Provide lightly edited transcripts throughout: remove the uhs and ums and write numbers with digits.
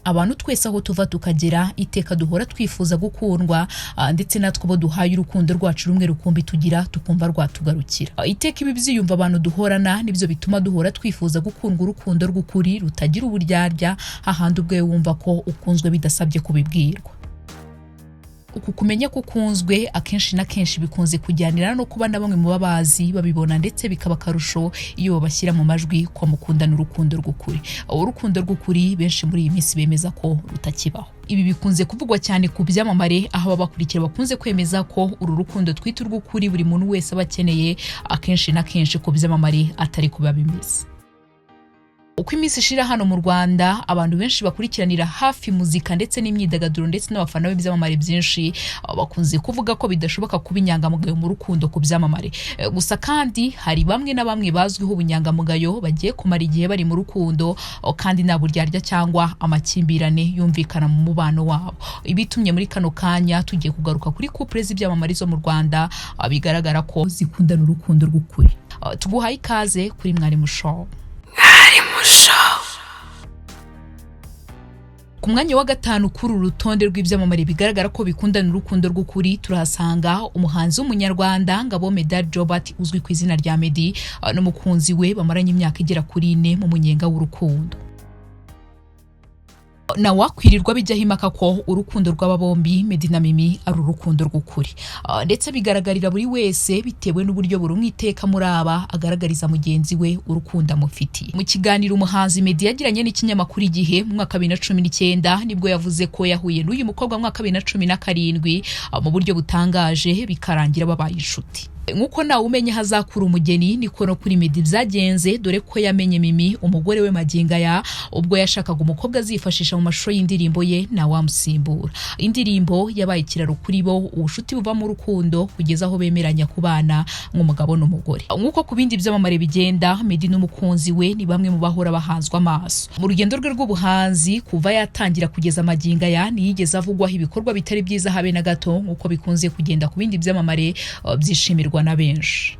Abantu twese aho tuva tukagera, iteka duhora twifuza gukundwa, ndetse natwe abo duhaye urukundo rwacu rumwe rukumbi tugira tukumva rwatugarukira. Iteka ibi byiyumva abantu duhorana nibyo bituma duhora twifuza gukundwa urukundo rw'ukuri rutagira uburyarya, hahandi ubwawe wumva ko ukunzwe bidasabye kubibwirwa. Uku kumenya ko ukunzwe akenshi na kenshi bikunze kujyanirana no kuba na bamwe mu babazi babibona, ndetse bikaba akarusho iyo babashyira mu majwi ko mukundana urukundo rw'ukuri. Urukundo rw'ukuri benshi muri iyi minsi bemeza ko rutakibaho. Ibi bikunze kuvugwa cyane ku byamamare, aho ababakurikira bakunze kwemeza ko uru rukundo twita urw'ukuri buri muntu wese aba akeneye, akenshi na kenshi ku byamamare atari kuba bimeze. Uko iminsi ishira hano mu Rwanda, abantu benshi bakurikiranira hafi muzika ndetse n'imyidagaduro ndetse n'abafana b'ibyamamare byinshi bakunze kuvuga ko bidashoboka kuba inyangamugayo mu rukundo ku byamamare. Gusa kandi hari bamwe na bamwe bazwiho ubunyangamugayo bagiye kumara igihe bari mu rukundo, kandi nta buryarya cyangwa amakimbirane yumvikana mu mubano wabo. Ibitumye muri kano kanya tugiye kugaruka kuri couple z'ibyamamare zo mu Rwanda, bigaragara ko zikundana urukundo rw'ukuri. Tuguhaye ikaze kuri Mwarimu Show. Mwarimu Show. Ku mwanya wa gatanu kuri uru rutonde rw'ibyamamare bigaragara ko bikundana urukundo rw'ukuri, turahasanga umuhanzi w'Umunyarwanda Ngabo Medard Jobert uzwi ku izina rya Meddy, n'umukunzi we bamaranye imyaka igera kuri 4 mu munyenga w'urukundo. Na wakwirirwa bijyaho impaka ko urukundo rw'aba bombi, Meddy na Mimi, ari urukundo rw'ukuri, ndetse bigaragarira buri wese bitewe n'uburyo buri umwe iteka muri aba agaragariza mugenzi we urukundo amufitiye. Mu kiganiro umuhanzi Meddy yagiranye n'ikinyamakuru Igihe mu mwaka wa 2019, nibwo yavuze ko yahuye n'uyu mukobwa mu mwaka wa 2017 mu buryo butangaje, bikarangira babaye inshuti. Nk'uko nawe umenya hazakura umugeni, niko no kuri Meddy byagenze, dore ko yamenye Mimi, umugore we magingo aya, ubwo yashakaga umukobwa azifashisha mu mashusho y'indirimbo ye Ntawamusimbura. Indirimbo yabaye ikiraro kuri bo, ubucuti buvamo urukundo kugeza aho bemeranya kubana nk'umugabo n'umugore. Nk'uko ku bindi byamamare bigenda, Meddy n'umukunzi we ni bamwe mu bahora bahanzwe amaso mu rugendo rwe rw'ubuhanzi. Kuva yatangira kugeza magingo aya, ntiyigeze avugwaho ibikorwa bitari byiza habe na gato, nk'uko bikunze kugenda ku bindi byamamare byishimirwa na benshi.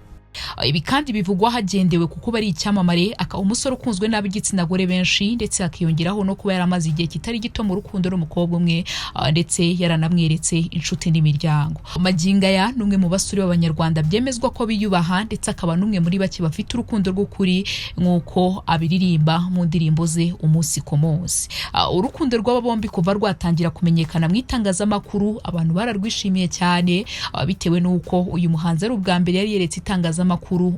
Ibi kandi bivugwa hagendewe ku kuba ari icyamamare, akaba umusore ukunzwe n'ab'igitsina gore benshi, ndetse hakiyongeraho no kuba yaramaze igihe kitari gito mu rukundo n'umukobwa umwe, ndetse yaranamweretse inshuti n'imiryango. Magingo aya ni umwe mu basore b'Abanyarwanda byemezwa ko biyubaha, ndetse akaba n'umwe muri bake bafite urukundo rw'ukuri nk'uko abiririmba mu ndirimbo ze umunsi ku munsi. Urukundo rw'aba bombi kuva rwatangira kumenyekana mu itangazamakuru, abantu bararwishimiye cyane, bitewe n'uko uyu muhanzi ari ubwa mbere yari yeretse itangazamakuru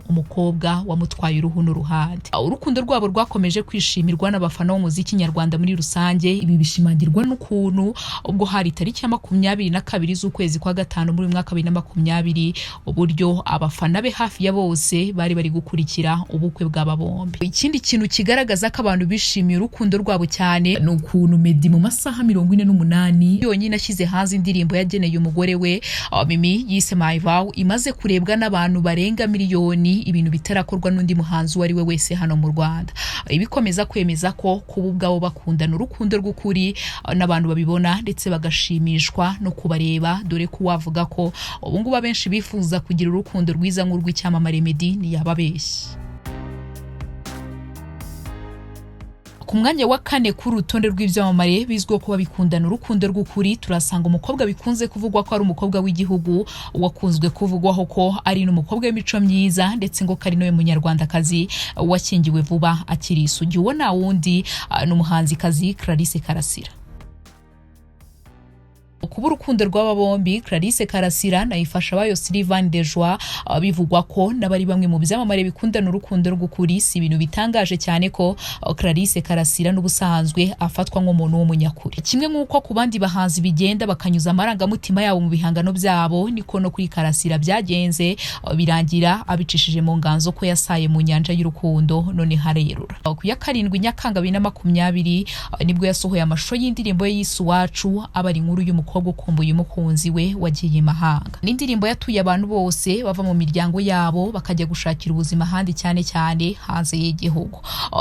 umukobwa wamutwaye uruhu n'uruhande. Urukundo rwabo rwakomeje kwishimirwa n'abafana b'umuziki nyarwanda muri rusange. Ibi bishimangirwa n'ukuntu ubwo hari tariki ya 22 z'ukwezi kwa gatanu muri uyu mwaka wa 2020, uburyo abafana be hafi ya bose bari bari gukurikira ubukwe bw'aba bombi. Ikindi kintu kigaragaza ko abantu bishimiye urukundo rwabo cyane ni ukuntu Meddy mu masaha 48 yonyine ashyize hanze indirimbo yageneye umugore we Mimi yise My Vow, imaze kurebwa n'abantu barenga miliyoni, ibintu bitarakorwa n'undi muhanzi uwo ari we wese hano mu Rwanda. Ibikomeza kwemeza ko kuba ubwabo bakundana urukundo rw'ukuri n'abantu babibona ndetse bagashimishwa no kubareba, dore ko wavuga ko ubu ngubu abenshi bifuza kugira urukundo rwiza nk'urw'icyamamare Meddy ntiyababeshye. Ku mwanya wa kane kuri urutonde rw'ibyamamare bizwiho kuba bikundana urukundo rw'ukuri, turasanga umukobwa bikunze kuvugwa ko ari umukobwa w'igihugu, wakunzwe kuvugwaho ko ari n'umukobwa w'imico myiza, ndetse ngo ko ari nawe Munyarwandakazi washyingiwe vuba akiri isugi. Uwo nta wundi, ni umuhanzikazi Clarisse Karasira. Kuba urukundo rw'aba bombi, Clarisse Karasira na Ifashabayo Sylvain Dejoie, bivugwa ko n'abari bamwe mu byamamare bikundana urukundo rw'ukuri, si ibintu bitangaje cyane ko Clarisse Karasira n'ubusanzwe afatwa nk'umuntu w'umunyakuri. Kimwe nk'uko ku bandi bahanzi bigenda bakanyuza amarangamutima yabo mu bihangano byabo, niko no kuri Karasira byagenze, birangira abicishije mu nganzo ko yasaye mu nyanja y'urukundo none harerura. Ku ya 7 Nyakanga 2020, nibwo yasohoye amashusho y'indirimbo ye yise Iwacu, aba ari inkuru y'umukobwa ukumbuye umukunzi we wagiye imahanga. Ni indirimbo yatuye abantu bose bava mu miryango yabo bakajya gushakira ubuzima ahandi, cyane cyane hanze y'igihugu.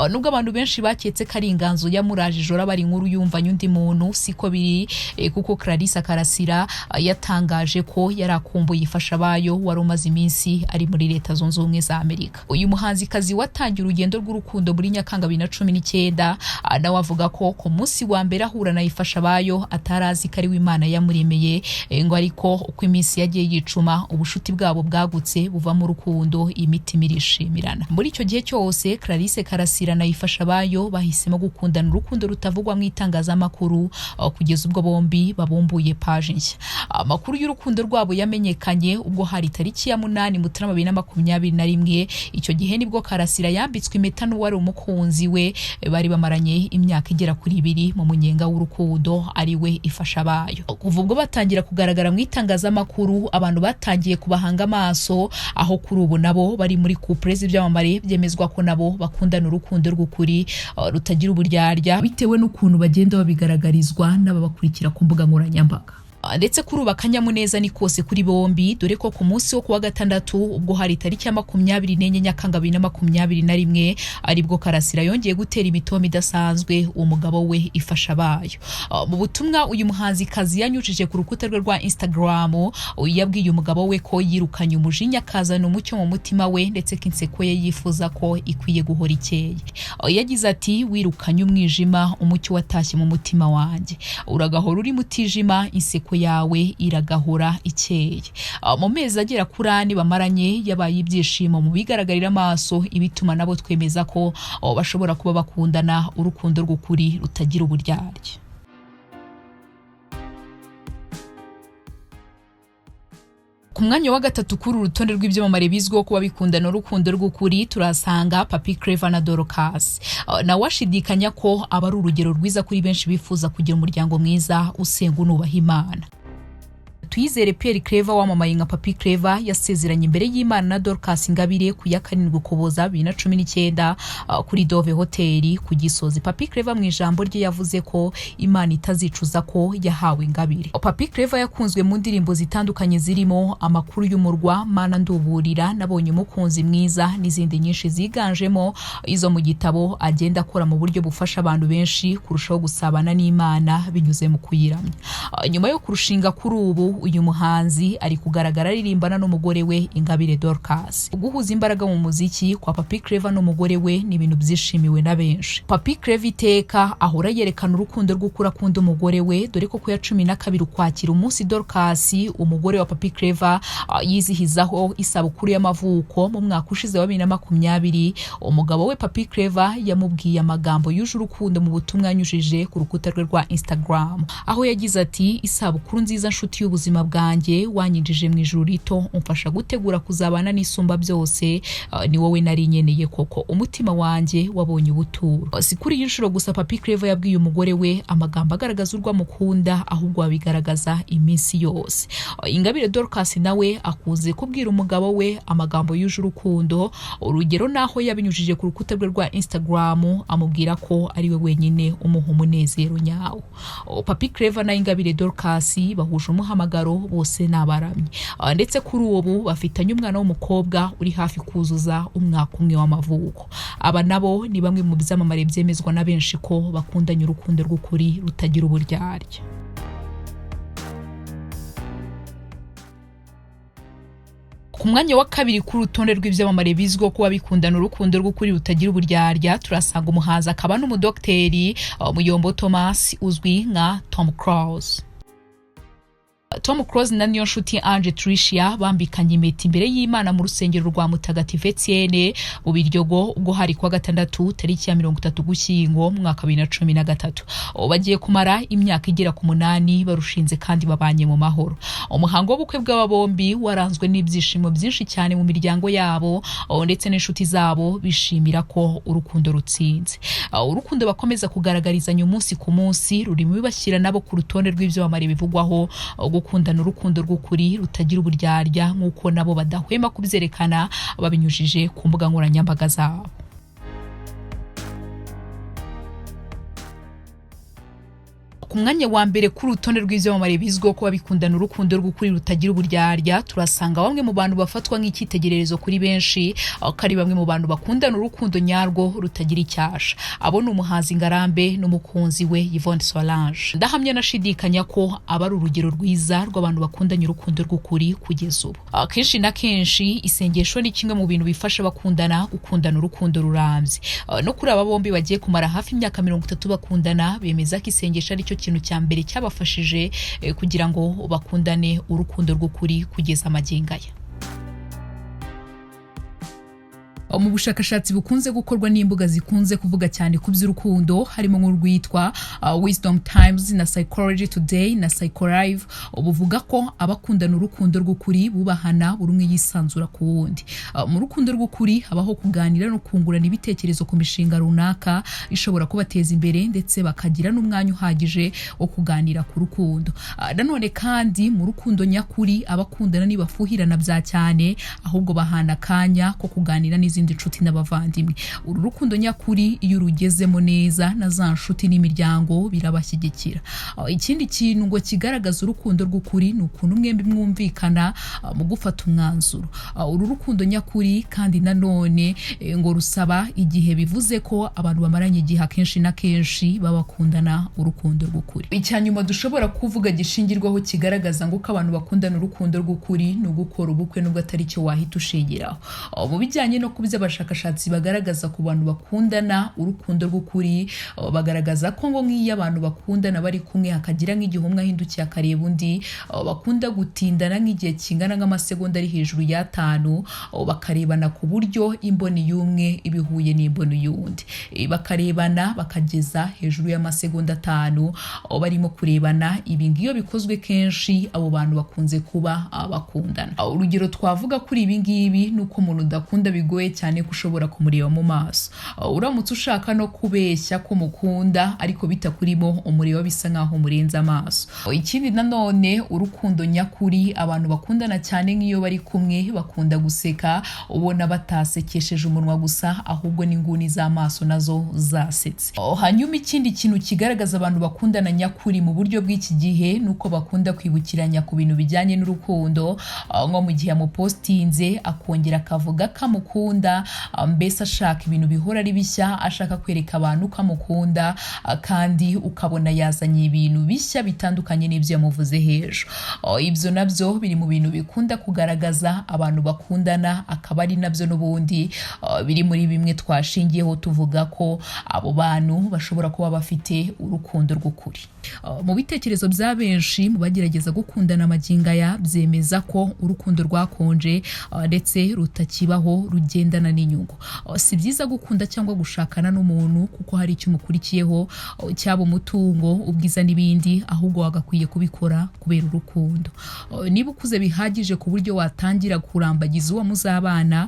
Nubwo abantu benshi baketse ko ari inganzo yamuraje ijoro aba ari inkuru yumvanye undi muntu, siko biri, kuko Clarisse Karasira yatangaje ko yari akumbuye Ifashabayo wari umaze iminsi ari muri Leta Zunze Ubumwe za Amerika. Uyu muhanzikazi watangiye urugendo rw'urukundo muri Nyakanga 2019, nawe avuga ko ku munsi wa mbere ahura na Ifashabayo atari azi ko ari we Imana yamuremeye, ngo ariko uko iminsi yagiye yicuma ubushuti bwabo bwagutse buvamo urukundo, imitima irishimirana. Muri icyo gihe cyose Clarisse Karasira na Ifashabayo bahisemo gukundana urukundo rutavugwa mu itangazamakuru, kugeza ubwo bombi babumbuye paji nshya. Amakuru y'urukundo rwabo yamenyekanye ubwo hari tariki ya 8 Mutarama 2021. Icyo gihe nibwo Karasira yambitswe impeta n'uwari umukunzi we bari bamaranye imyaka igera kuri 2 mu munyenga w'urukundo, ari we Ifashabayo. Kuva ubwo batangira kugaragara mu itangazamakuru, abantu batangiye kubahanga amaso, aho kuri ubu nabo bari muri couple z'ibyamamare byemezwa ko nabo bakundana urukundo rw'ukuri rutagira uburyarya, bitewe n'ukuntu bagenda babigaragarizwa n'ababakurikira ku mbuga nkoranyambaga. Ndetse kuri ubu akanyamuneza ni kose kuri bombi, dore ko ku munsi wo kuwa gatandatu ubwo hari tariki ya 24 Nyakanga 2021, aribwo Karasira yongeye gutera imitoma idasanzwe uwo mugabo we Ifashabayo. Mu butumwa uyu muhanzikazi yanyujije ku rukuta rwe rwa Instagram, yabwiye umugabo we ko yirukanye umujinya akazana umucyo mu mutima we, ndetse ko inseko ye yifuza ko ikwiye guhora ikeye. Yagize ati: "Wirukanye umwijima, umucyo watashye mu mutima wanjye, uragahora uri mutijima, inseko yawe iragahora ikeye." Mu mezi agera kuri 4 bamaranye yabaye ibyishimo mu bigaragarira amaso, ibituma nabo twemeza ko bashobora kuba bakundana urukundo rw'ukuri rutagira uburyarya. Ku mwanya wa gatatu kuri uru rutonde rw'ibyamamare bizwiho kuba bikundana urukundo rw'ukuri turasanga Papi Clever na Dorcas. Nawe ashidikanya ko aba ari urugero rwiza kuri benshi bifuza kugira umuryango mwiza usenga unubaha Imana. Tuyizere Pierre Clever wamamaye nka Papi Clever yasezeranye imbere y'Imana na Dorcas Ingabire ku ya 7 Ukuboza 2019 kuri Dove Hotel ku Gisozi. Papi Clever mu ijambo rye yavuze ko Imana itazicuza ko yahawe Ingabire. Papi Clever yakunzwe mu ndirimbo zitandukanye zirimo Amakuru y'Umurwa, Mana Nduburira, Nabonye Umukunzi Mwiza n'izindi nyinshi ziganjemo izo mu gitabo agenda akora mu buryo bufasha abantu benshi kurushaho gusabana n'Imana binyuze mu kuyiramya. Nyuma yo kurushinga kuri ubu uyu muhanzi ari kugaragara aririmbana n'umugore we Ingabire Dorcas. Guhuza imbaraga mu muziki kwa Papi Clever n'umugore we ni ibintu byishimiwe na benshi. Papi Clever iteka ahora yerekana urukundo rw'ukuri akunda umugore we, dore ko ku ya 12 Ukwakira, umunsi Dorcas umugore wa Papi Clever yizihizaho isabukuru y'amavuko mu mwaka ushize wa 2020, umugabo we Papi Clever yamubwiye amagambo yuje urukundo mu butumwa yanyujije ku rukuta rwe rwa Instagram, aho yagize ati: "Isabukuru nziza nshuti y'ubuzima bwanjye, wanyinjije mu ijuru rito, umfasha gutegura kuzabana n'isumba byose, ni wowe nari nkeneye koko, umutima wanjye wabonye ubuturo." Si kuri iyi nshuro gusa Papi Clever yabwiye umugore we amagambo agaragaza urwo amukunda, ahubwo abigaragaza iminsi yose. Ingabire Dorcas nawe akunze kubwira umugabo we amagambo yuje urukundo, urugero naho yabinyujije ku rukuta rwe rwa Instagram amubwira ko ari we wenyine umuha umunezero nyawo. Papi Clever na Ingabire Dorcas bahuje umuhamagaro, bose ni abaramyi, ndetse kuri ubu bafitanye umwana w'umukobwa uri hafi kuzuza umwaka umwe w'amavuko. Aba nabo ni bamwe mu byamamare byemezwa na benshi ko bakundanye urukundo rw'ukuri rutagira uburyarya. Ku mwanya wa kabiri ku rutonde rw'ibyamamare bizwiho kuba bikundana urukundo rw'ukuri rutagira uburyarya turasanga umuhanzi akaba n'umudogiteri Muyombo Thomas uzwi nka Tom Close. Tom Close na Niyonshuti Ange Tricia bambikanye impeta imbere y'Imana mu rusengero rwa Mutagatifu Etienne mu Biryogo ubwo hari kuwa gatandatu tariki ya 30 Ugushyingo mu mwaka 2013. Bagiye kumara imyaka igera ku 8 barushinze kandi babanye mu mahoro. Umuhango w'ubukwe bw'aba bombi waranzwe n'ibyishimo byinshi cyane mu miryango yabo ndetse n'inshuti zabo, bishimira ko urukundo rutsinze. Urukundo bakomeza kugaragarizanya umunsi ku munsi ruri mu bibashyira nabo ku rutonde rw'ibyamamare bivugwaho gukundana urukundo rw'ukuri rutagira uburyarya, nk'uko nabo badahwema kubyerekana babinyujije ku mbuga nkoranyambaga zabo. Ku mwanya wa mbere kuri urutonde rw'ibyamamare bizwiho kuba bikundana urukundo rw'ukuri rutagira uburyarya, turasanga bamwe mu bantu bafatwa nk'icyitegererezo kuri benshi, ko ari bamwe mu bantu bakundana urukundo nyarwo rutagira icyasha. Abo ni umuhanzi Ngarambe n'umukunzi we Yvonne Solange. Ndahamya nashidikanya ko aba ari urugero rwiza rw'abantu bakundanye urukundo rw'ukuri kugeza ubu. Akenshi na kenshi isengesho ni kimwe mu bintu bifasha abakundana gukundana urukundo rurambye. No kuri aba bombi bagiye kumara hafi imyaka 30 bakundana, bemeza ko isengesho ari cyo kintu cya mbere cyabafashije kugira ngo bakundane urukundo rw'ukuri kugeza magingo aya. Mu bushakashatsi bukunze gukorwa n'imbuga zikunze kuvuga cyane ku by'urukundo, harimo nk'urwitwa Wisdom Times na Psychology Today na Psycholive, buvuga ko abakundana urukundo rw'ukuri bubahana, buri umwe yisanzura ku wundi. Mu rukundo rw'ukuri habaho kuganira no kungurana ibitekerezo ku mishinga runaka ishobora kubateza imbere, ndetse bakagira n'umwanya uhagije wo kuganira ku rukundo. Nanone kandi mu rukundo nyakuri abakundana ntibafuhirana bya cyane, ahubwo bahana akanya ko kuganira n'izindi nshuti n'abavandimwe. Uru rukundo nyakuri iyo urugezemo neza, na za nshuti n'imiryango birabashyigikira. Ikindi kintu ngo kigaragaza urukundo rw'ukuri ni ukuntu mwembi mwumvikana mu gufata umwanzuro. Uru rukundo nyakuri kandi nanone ngo rusaba igihe, bivuze ko abantu bamaranye igihe akenshi na kenshi babakundana urukundo rw'ukuri. Icya nyuma dushobora kuvuga gishingirwaho kigaragaza ngo ko abantu bakundana urukundo rw'ukuri ni ugukora ubukwe, nubwo atari cyo wahita ushingiraho. Mu bijyanye no kubyo abashakashatsi bagaragaza ku bantu bakundana urukundo rw'ukuri, bagaragaza ko ngo nk'iyo abantu bakundana bari kumwe hakagira nk'igihe umwe ahindukiye akareba undi, bakunda gutindana nk'igihe kingana nk'amasegonda ari hejuru y'atanu, bakarebana ku buryo imboni y'umwe iba ihuye n'imboni y'undi. Bakarebana bakageza hejuru y'amasegonda 5 barimo kurebana. Ibi ngiyo bikozwe kenshi abo bantu bakunze kuba bakundana. Urugero twavuga kuri ibi ngibi ni uko umuntu udakunda bigoye cyane ko ushobora kumureba mu maso. Uramutse ushaka no kubeshya ko mukunda ariko bitakurimo, umureba bisa nkaho murenze amaso. Ikindi nanone urukundo nyakuri, abantu bakundana cyane nk'iyo bari kumwe bakunda guseka, ubona batasekesheje umunwa gusa ahubwo n'inguni z'amaso nazo zasetse. Hanyuma ikindi kintu kigaragaza abantu bakundana nyakuri mu buryo bw'iki gihe ni uko bakunda kwibukiranya ku bintu bijyanye n'urukundo, nko mu gihe amupostinze akongera akavuga ko amukunda, mbese ashaka ibintu bihora ari bishya, ashaka kwereka abantu ko amukunda, kandi ukabona yazanye ibintu bishya bitandukanye n'ibyo yamuvuze hejuru. Ibyo nabyo biri mu bintu bikunda kugaragaza abantu bakundana, akaba ari nabyo n'ubundi biri muri bimwe twashingiyeho tuvuga ko abo bantu bashobora kuba bafite urukundo rw'ukuri. Mu bitekerezo bya benshi mu bagerageza gukundana magingo aya, byemeza ko urukundo rwakonje ndetse rutakibaho, rugendana n'inyungu. Si byiza gukunda cyangwa gushakana n'umuntu kuko hari icyo umukurikiyeho, cyaba umutungo, ubwiza n'ibindi, ahubwo wagakwiye kubikora kubera urukundo. Niba ukuze bihagije ku buryo watangira kurambagiza uwo muzabana,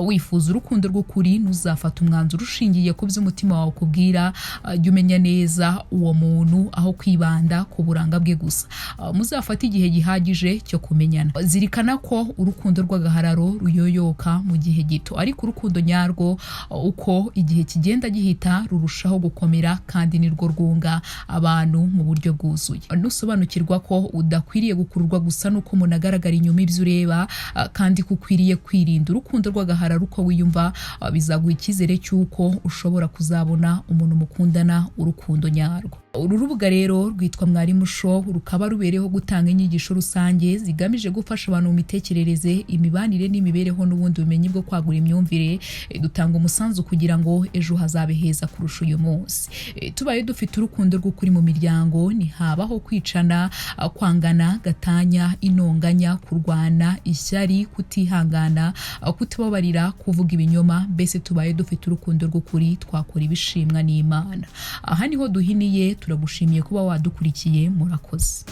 wifuza urukundo rw'ukuri, ntuzafata umwanzuro ushingiye ku byo umutima wawe ukubwira. Jya umenya neza uwo muntu aho kwibanda ku buranga bwe gusa. Muzafate igihe gihagije cyo kumenyana. Zirikana ko urukundo rw'agahararo ruyoyoka mu gihe gito, ariko urukundo nyarwo uko igihe kigenda gihita rurushaho gukomera, kandi nirwo rwunga abantu mu buryo bwuzuye. Nusobanukirwa ko udakwiriye gukururwa gusa n'uko umuntu agaragara inyuma ibyo ureba, kandi ko ukwiriye kwirinda urukundo rw'agahararo uko wiyumva, bizaguha icyizere cy'uko ushobora kuzabona umuntu mukundana urukundo nyarwo. Uru rubuga rero rwitwa Mwarimu Show, rukaba rubereyeho gutanga inyigisho rusange zigamije gufasha abantu mu mitekerereze, imibanire n'imibereho n'ubundi bumenyi bwo kwagura imyumvire. Dutanga umusanzu kugira ngo ejo hazabe heza kurusha uyu munsi. Tubaye dufite urukundo rw'ukuri mu miryango, ntihabaho kwicana, kwangana, gatanya, intonganya, kurwana, ishyari, kutihangana, kutababarira, kuvuga ibinyoma. Mbese tubaye dufite urukundo rw'ukuri twakora ibishimwa n'Imana. Aha niho duhiniye. Turagushimiye kuba wadukurikiye, murakoze.